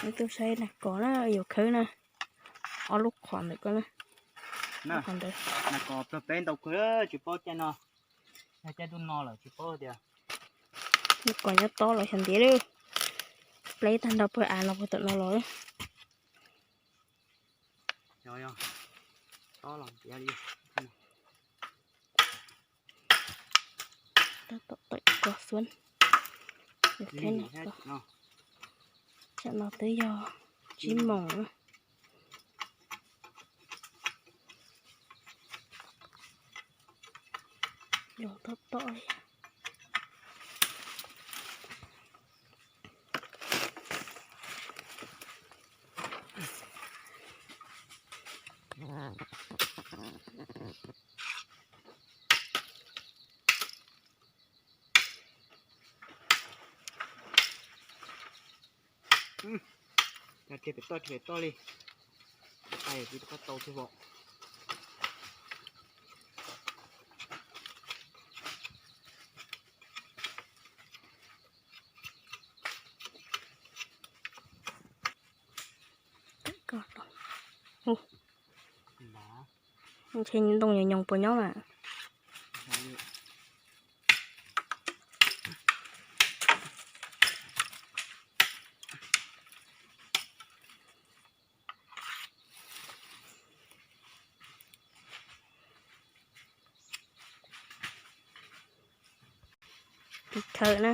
Tuaj saib nas kos na, yuav khawb na. Ob lub qhov ntawm ko na. Ob qhov ntawd. Nas kos plob peb ntau kawg, tsis paub caij no. Yog caij ntuj no lawm tsis paub tias. Nas kos nyob tob los xyov ntiav lawm. Pleb tag nrho pawg av los puag tom no los. Tob los ntiav li. Tab tom tawm kos xuab. Tsam no twb yog tsib moos na. Zoo tob tob li. Tau pem toj, tau pem toj li. Ai, tsis tau tau thiab os. Ntshe ntoo nyoos nyoos puas nyob na. Tiv thawm na.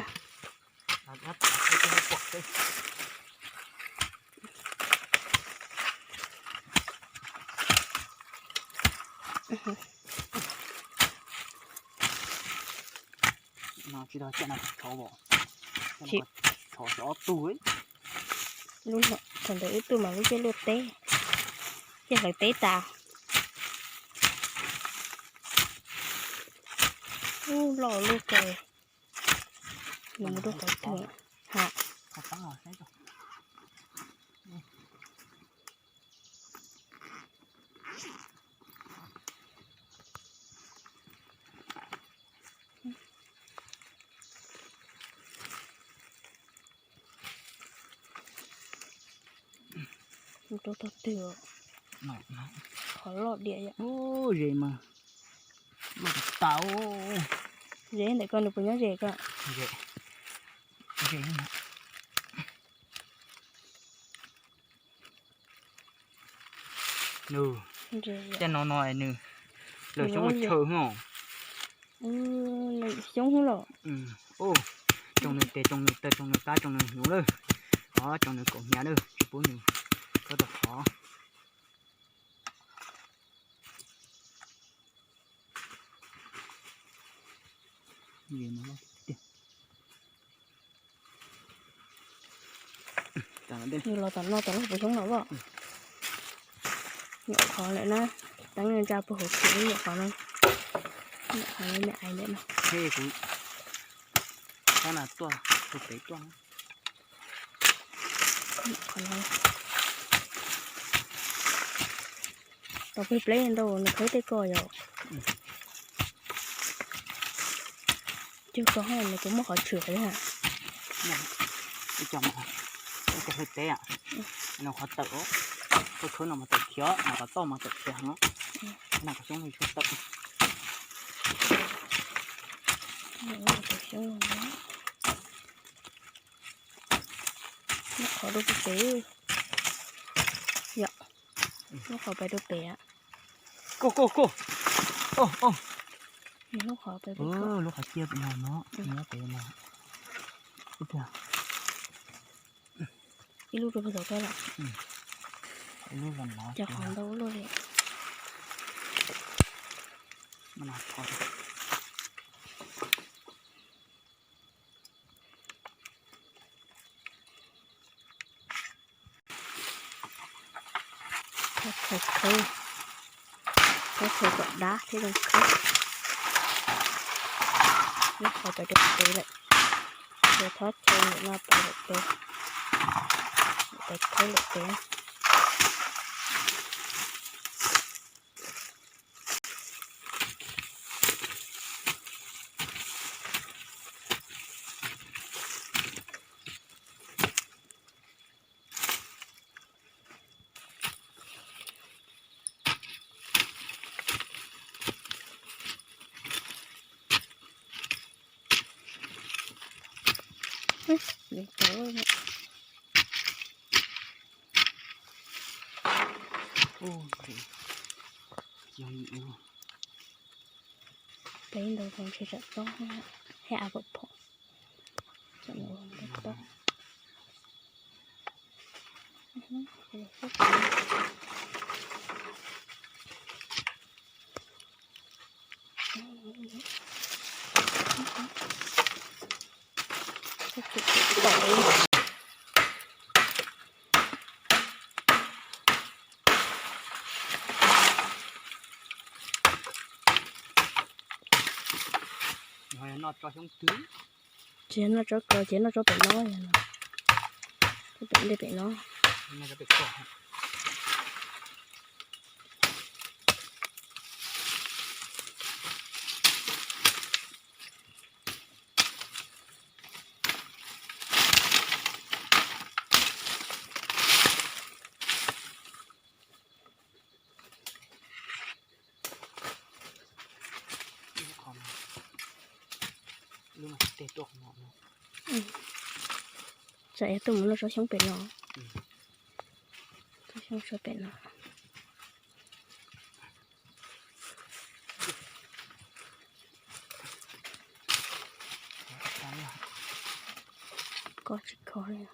No tsis tau caj no tshov os. Tshov xyov ob tug. Lub no thaum ntawd ib tug mas lub caij luaj teb, caij hlawv teb tas. Ub, loj lub kawg. Nws mus rau qhov twg? Ha. Mus rau tog twg? Qhov loj diam yom. Ub, zes mas loj tas tas. Zes ntawm ko nws puas nyob zes ko? Zes. Nws, caij no no nws lawm xyoob ua chaw hos. Lawm xyoob los. Tsoo nws tes, tsoo nws taw, tsoo nws qab, tsoo nws hnyuv lawm. Os, tsoo nws kaum hnyav lawm, tsis pub nws rov rau qhov. Nws los tom no tom lub hauv paus xyoob no os. Nyuam qhuav lawm na, teeb ntsa puag hauv khwm nyuam qhuav no. Nyuam qhuav me ais ntawm no. Kuv xab na tuaj, tus pem tuaj. Tau peb pleb ntau nws khawb tej ko yom. Cog ko nws kuj muaj qhov tshwm li ha. Ib co mas, ib co hlwb teb, no qhov tawm, khawb no mas tawm khiav, mas qhov toj mas tawm khiav no. Na qhov xyoob li tshua tawm. Nyob qhov rau pem pem. Yom. Lub qhov pem rau pem. Koj, koj, koj. Lub qhov pem pem. Lub qhov ciaj pem no no, nyob pem no. Ib lub rau pem tod lawm. Ib lub los no. Cov qhov ntau luaj li. Thov chaw khawb, thov chaw kom dab thiab zoo khawb. Lub qhov pem rau pem lawm, thov chaw ntawm no pem lawm pem, pem khawb lawm pem. Ub, yooj yim. Peb ntau tus ntshe tsam tob thiab, av pom pom. Noj tso xyoob twg? Tsis yog noj tso ko, ces noj tso pem no, pem ntej pem no. Tsam yog tuaj mus noj tso xyoob pem no. Tso xyoob tso pem no. Koj tsis kho li.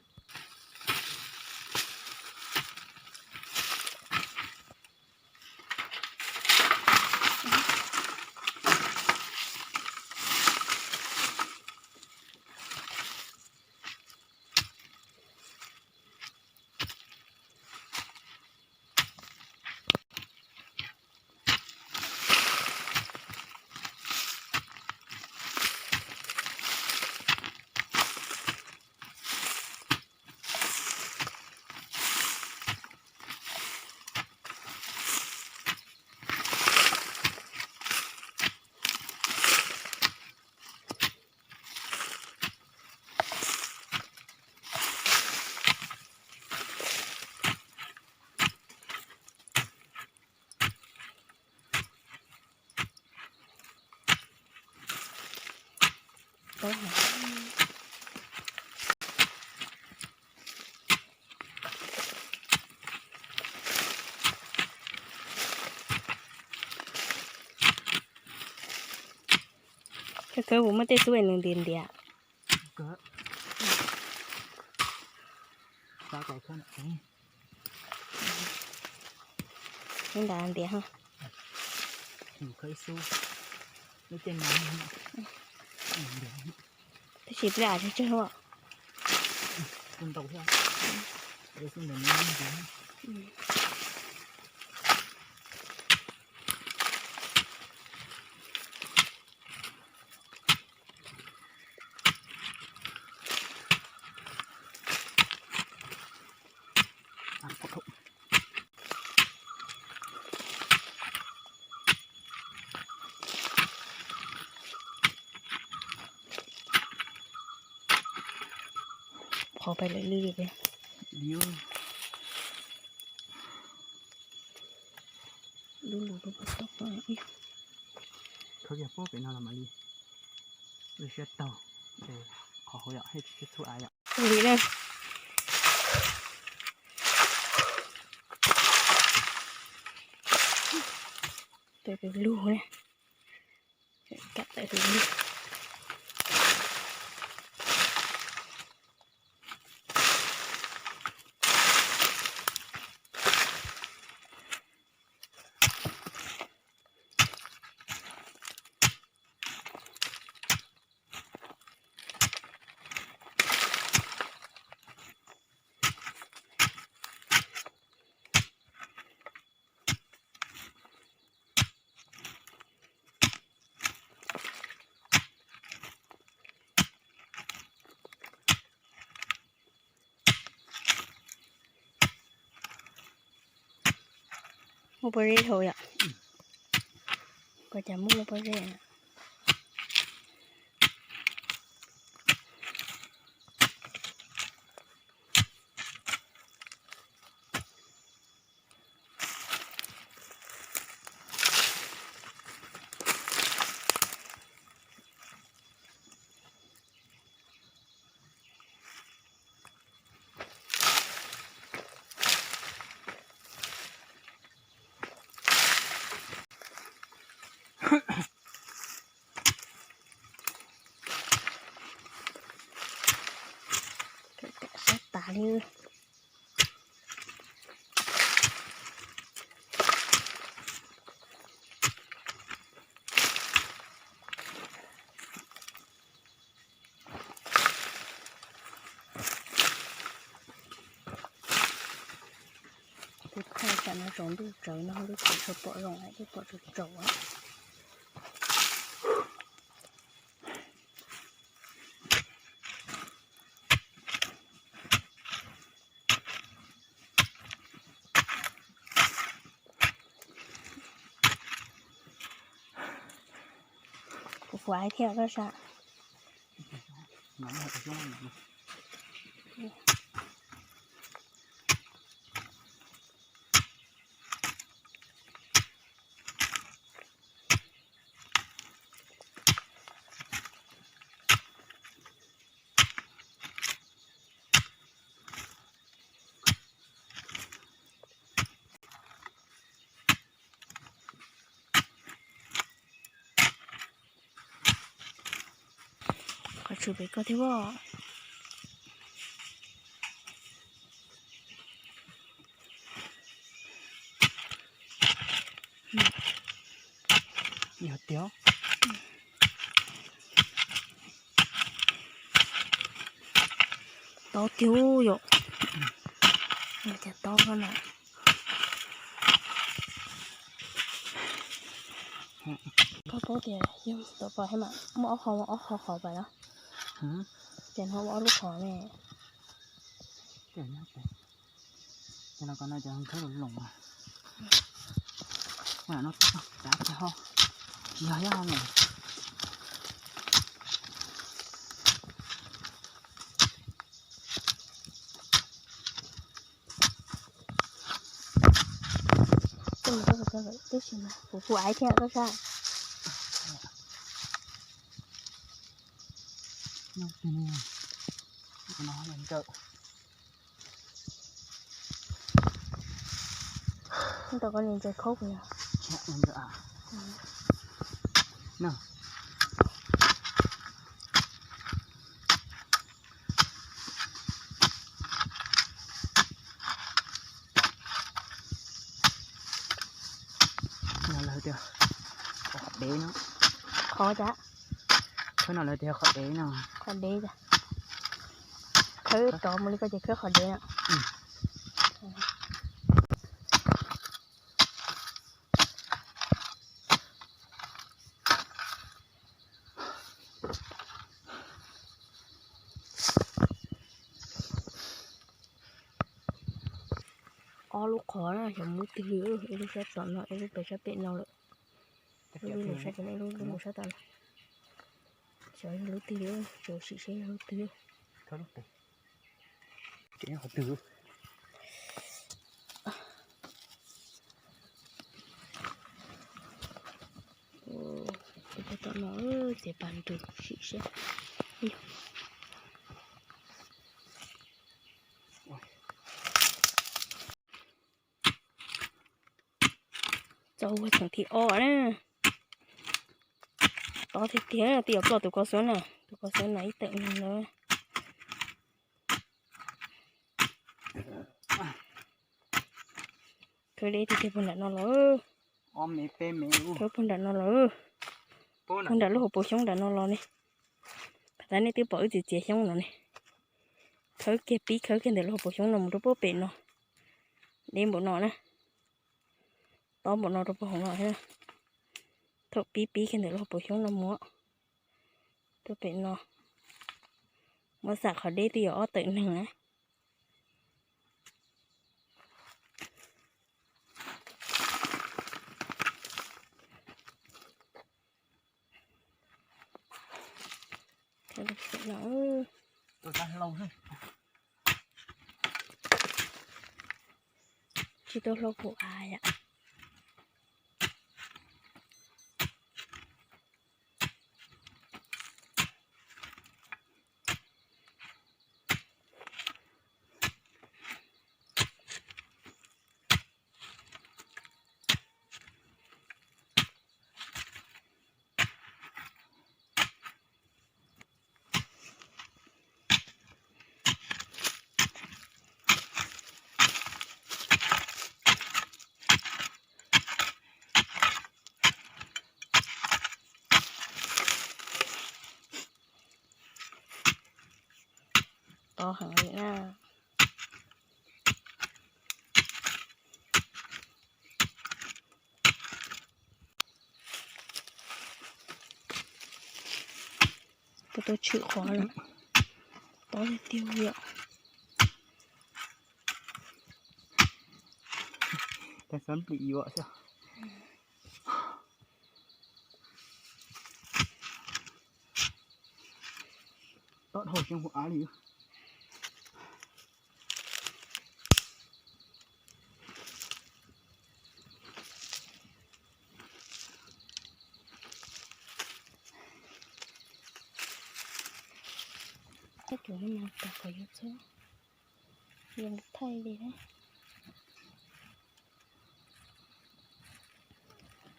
Kawg kawg puas muaj tej tub es nws ntiav ntiav? Ntawd ntiav ha. Tab sis pliaj tsawg tsawg ua. Qhov pais lawm li peb. Lub lus lub pob toj. Khawb kiag pob pem no los mam li. Lub siab taug, qhov hauv yom, tsis txhub av yom. Li na. Tus lus ne. Kam tawm tus lus. Muaj pob zeb dhau yom. Koj cas muaj lub pob zeb. Kuv thaij tsam no tsaus ntuj tsawv no lub tsev tsis pom zoo, twb pom tsaus tsaus. Kuv fuav thiab koj sab. Qhov tshwm pem koj thiab pob. Yog tiag. Tob tiag yom. Yog tiag tob na. Koj paub tias yog tom pas thiab mas muaj ob qho, ob qho qhov pas na. Ces no ua ob lub qhov ne. Ces no ko no ces khawb los loos. Ua no tag ces ho tsis yog yaj ho loos. Tib si kuv hu aiv thiab koj sab. Ntawm ko nws ntses khaub kuv yog. Yog lawv tias qhov dev no. Qhov cas? Khawb no lawv tias qhov dev no. Qhov dev cas? Khawb rov mus li koj ces khawb qhov dev no. Ob lub qhov na, xyov mus twg li, ib lub sab tom no, ib lub pem sab pem no lawm. Ib lub mus sab tom no, ib lub mus sab tom no. Xyov yog lub twg li, tsuas sim seb yog lub twg. Qhov twg? Tus tom no ces pas nrus sim seb. Txog ua txheem thib ob na. Tob tiag tiag, twb yuav ploj tus ko xwb na, tus ko xwb na ib tawm neeg na. Khawb deb tiag tiag puag nram no los. Khawb puag nram no los. Puag nram lub hauv paus xyoob nram no los ne. Qhov tas nej twb pom wb txiav txiav xyoob no ne. Khawb kiag pib khawb kiag ntawm lub hauv paus xyoob no mus rau puag pem no. Deb npaum no na. Tob npaum no rau puag hauv no thiab. Thaum pib pib kiag ntawm lub hauv paus xyoob no mus rau pem no. Muab xam qhov deb twb yuav ob tawm neeg na. Tsis tau hlau kaum av yom. Tob heev li na. Kuv tau tshwm qhov lawm, tob tiag tiag li yom. Tob dhau xyoob hauv av li. Tab tus no mas tau kom yuav txhob, yuav thaij li na.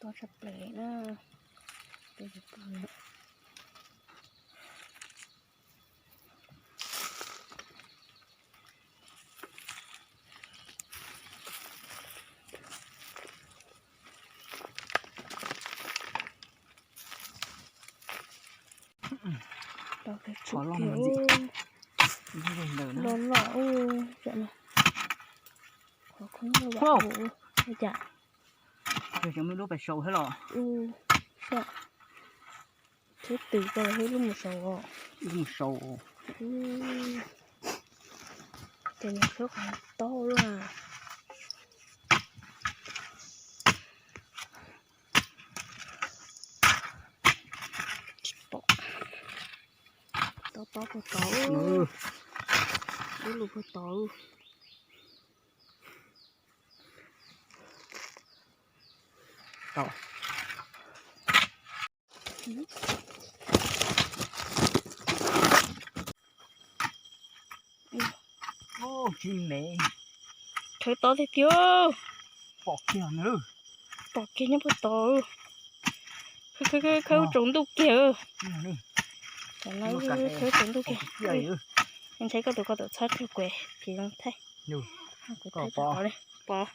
Tob tshaj plaws na. Tus yuav pw na. Qhov loj no ntxim. Loj loj ub, cov no. Qhov khoob loj vam hu ua cas. Yog tseem muaj lub pais saud thiab los. Ub, thiab twm ko thiab lub mus saud os. Lub mus saud. Ces nws khawb qhov tob lawm. Tsis pom. Tob tob puag tod, ub, lub lug puag tod. Khawb tob tiag tiag. Pom kiag nyob puag tod. Khawb, khawb, khawb tsaus ntuj kiag. Tam no khawb tsaus ntuj kiag. Ntshai koj tus ko tawm txhob tug kuv tsis zoo thaij. Kuv thaij tsis tau li. Pom.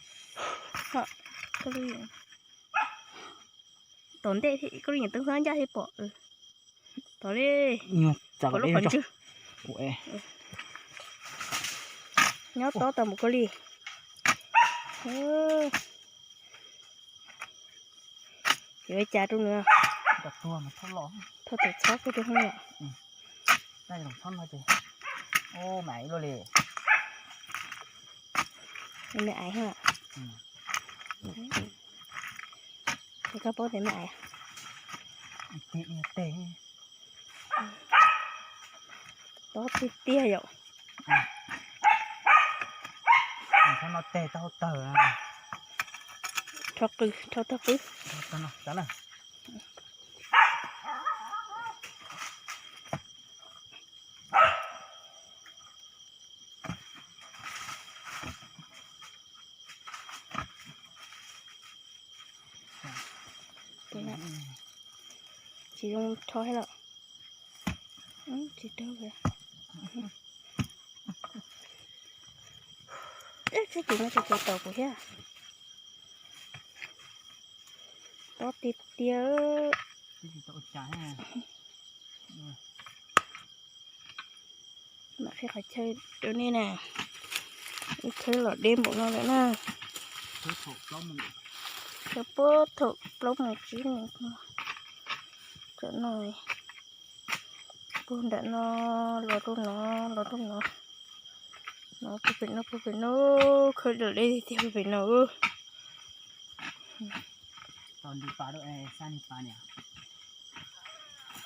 Tom ntej koj lub yeem teeb xwb ncaj thiaj pom. Tom li. Pom lub qhov ntswg. Nyob tob tau mus koj li. Yuav ua cas rau nws. Thauj tawm txhob kiag rau hauv yom. Me aiv, me aiv. Koj paub tias me aiv. Tob tiag tiag yom. Rho qw, rho tog qw. Tsis zoo rho thiab los. Tsis rau. Ib tsab tis no tsis tau kuv thiab. Tob tiag tiag. Mam qhib qhov chaw rau nej na. Ib khawb los deb npaum no lawm na. Khawb puag thaum plaub moos tsib moos. Cov no puag nram no los rau no, los rau no. No puag pem no, puag pem no, khawb dawm deb tiag tiag puag pem no.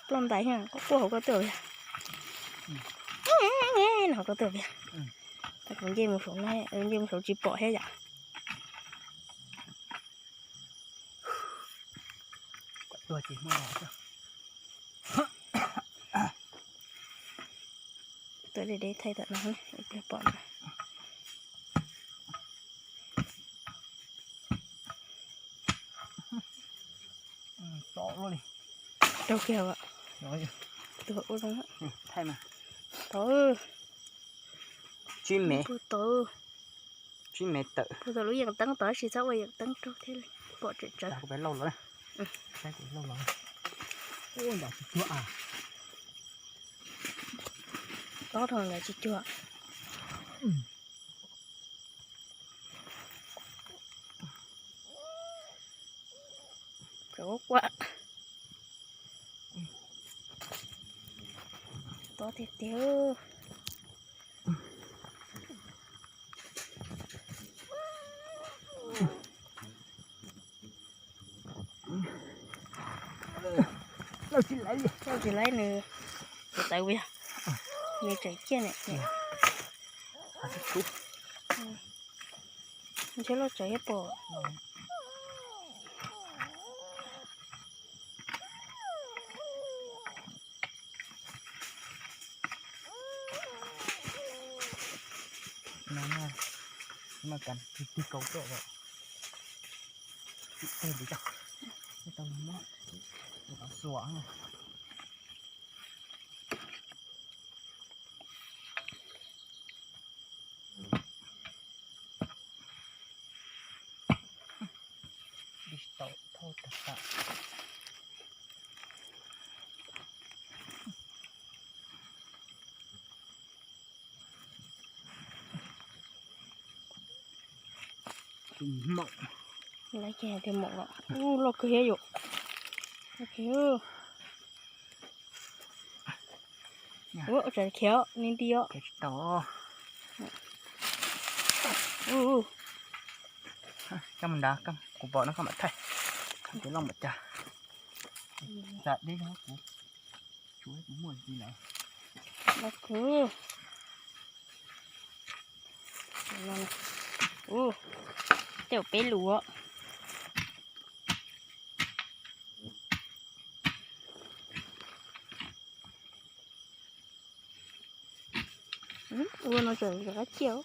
Ploj ntais, koj quaj hauv koj twb vias. No hauv koj twb vias. Kuv nce mus saum no, nce mus saum tsis pom thiab yom. Tuaj deb deb thaij tom no, ib pliag pom no. Raug kiag os. Tus ua zoo. Thaum tsib mev, tsib mev tawm. Puag thaum lub yeem teeb tod tsis txhob ua yeem teeb raug thiaj li pom tsawv tsawv. Kuv peb lauj los, saib kuv lauj los. Ua nram tsis cuag a. tob rau ntawd tsis cuag. Kuaj, tob tiag tiag. Tsis laib nws, tawv tawv yog nws tseem ciaj ne. Ntshe loj tsawv thiab pom. Lawv ces tias maum los, loj kawg thiab yom. Loj kawg. Ua tsam khiav ni nti os. Coj mus nrad, kuv pom no koj mam thaij. Tias loj npaum cas. Tsa deb no kuv tsuav kuv muaj ntsis lawm. Loj kawg. Tej zaum peb lus. Ua no tseem rov qab ciaj.